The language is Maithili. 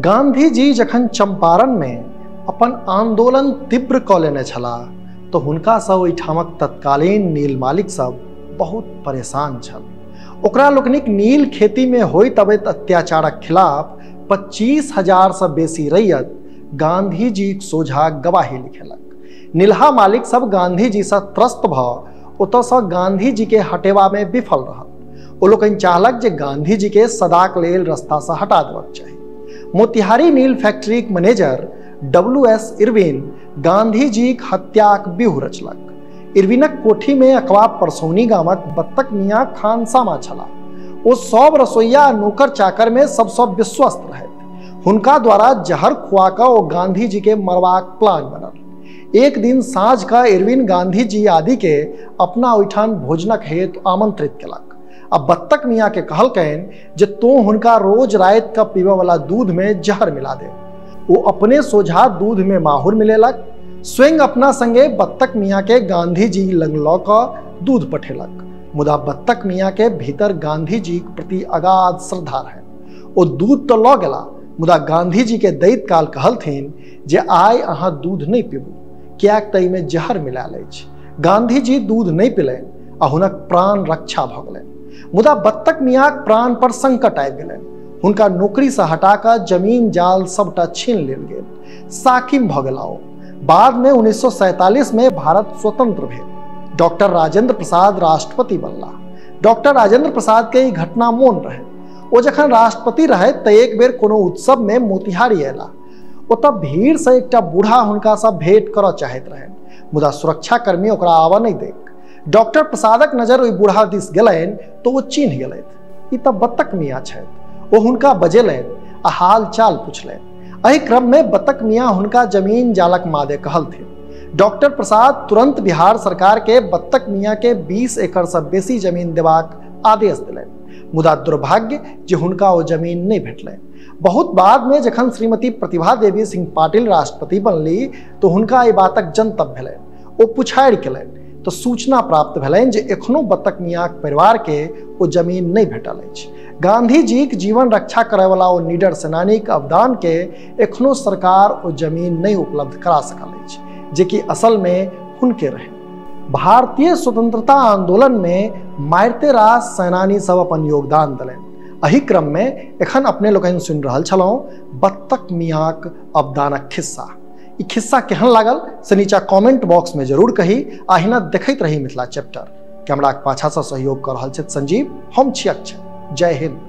गांधी जी जखन चंपारण में अपन आंदोलन तीव्र कऽ लेने छलाह तऽ हुनकासँ ओहिठामक तत्कालीन नील मालिक सब बहुत परेशान छल। ओकरा लोकनिक नील खेती में होइत अबैत अत्याचारक खिलाफ 25,000 सँ बेसी रैयत गांधी जीक सोझा गवाही लिखेलक। नीलहा मालिक सब गांधी जी सँ त्रस्त भऽ ओतऽसँ गांधी जी के हटेबा में विफल रहल। ओ लोकनि चाहलक जे गांधी जी के सदाक लेल रास्तासँ हटा देबाक चाही। मोतिहारी नील फैक्ट्रीक मैनेजर WS Irwin Gandhi जीक हत्याक व्यूह रचलक। इरविनक कोठी में अकवा परसौनी गामक बत्तक मियाँ खानसामा छलाह। ओ सब रसोईया नौकर चाकर में सबसँ विश्वस्त रहथि। हुनका द्वारा जहर खुआ कऽ ओ गांधी जी के मरबाक प्लान बनल। एक दिन साँझ का इरविन गांधी जी आदि के अपना ओहिठाम भोजनक हेतु आमंत्रित केलक आ बत्तक मियाँ के कहलकनि जे तों हुनका रोज राति का पीबऽ वाला दूध में जहर मिला दे। वो अपने सोझा दूध में माहुर मिलेलक, स्वयं अपना संगे बत्तक मियाँ के गांधी जी लग लऽ कऽ दूध पठेलक। मुदा बत्तक मियाँ के भीतर गांधी जी के प्रति अगाध श्रद्धा रहे। ओ दूध तो लऽ गेला, मुदा गांधी जी के दैत काल कहलथिन जे आइ अहाँ दूध नहीं पीबू, किएक तऽ एहिमे जहर मिलायल अछि। गांधी जी दूध नहीं पिलनि आ हुनक प्राण रक्षा भऽ गेलनि। मुदा बत्तक मियाँक प्राण पर संकट आबि गेलनि। हुनका नौकरीसँ हटा कऽ जमीन जाल सबटा छीन लेल गेल, साकिम भऽ गेला ओ। बाद में 1947 में भारत स्वतंत्र भेल। डॉक्टर राजेंद्र प्रसाद राष्ट्रपति बनला। डॉक्टर राजेंद्र प्रसाद के ई घटना मोन रहे। ओ जखन राष्ट्रपति रहे तऽ एक बेर कोनो उत्सव में मोतिहारी अयला। ओतऽ भीड़ से एकटा बूढ़ा हुनकासँ भेंट करऽ चाहैत रहनि, मुदा सुरक्षाकर्मी ओकरा आबऽ नहि दैक। डॉक्टर प्रसादक नजर ओहि बूढ़ा दिस गेलनि तऽ ओ चिन्ह गेलथि, ई तऽ बत्तक मियाँ छथि। ओ हुनका बजेलनि आ हाल चाल पुछलनि। एहि क्रम में बत्तक मियाँ हुनका जमीन जालक मादे कहलथिन। डॉक्टर प्रसाद तुरंत बिहार सरकार के बत्तक मियाँ के 20 एकड़ से बेसी जमीन देबाक आदेश देलनि। मुदा दुर्भाग्य जे हुनका ओ जमीन नहीं भेटलनि। बहुत बाद में जखन श्रीमती प्रतिभा देवी सिंह पाटिल राष्ट्रपति बनली तो हुनका एहि बातक जनतब भेलनि। ओ पुछारि केलनि तो सूचना प्राप्त भेलनि जे एखनो बत्तक मियाँक परिवार के ओ जमीन नहीं भेटल अछि। गांधी जीक जीवन रक्षा करयवला ओ निडर सेनानीक अवदान के एखनो सरकार ओ जमीन नहीं उपलब्ध करा सकल अछि, जे कि असल में हुनके रहे। भारतीय स्वतंत्रता आंदोलन में मारिते रास सेनानी सब अपन योगदान देलनि। एहि क्रम में एखन अपने लोकनि सुनि रहल छलहुँ बत्तक मियाँक अवदानक खिस्सा। ई खिस्सा केहन लागल से नीचा कमेंट बॉक्स में जरूर कही। अहिना देखैत रही मिथिला चैप्टर। कैमराक पाछासँ सहयोग कऽ रहल छथि संजीव, हम छी अक्षय। जय हिंद।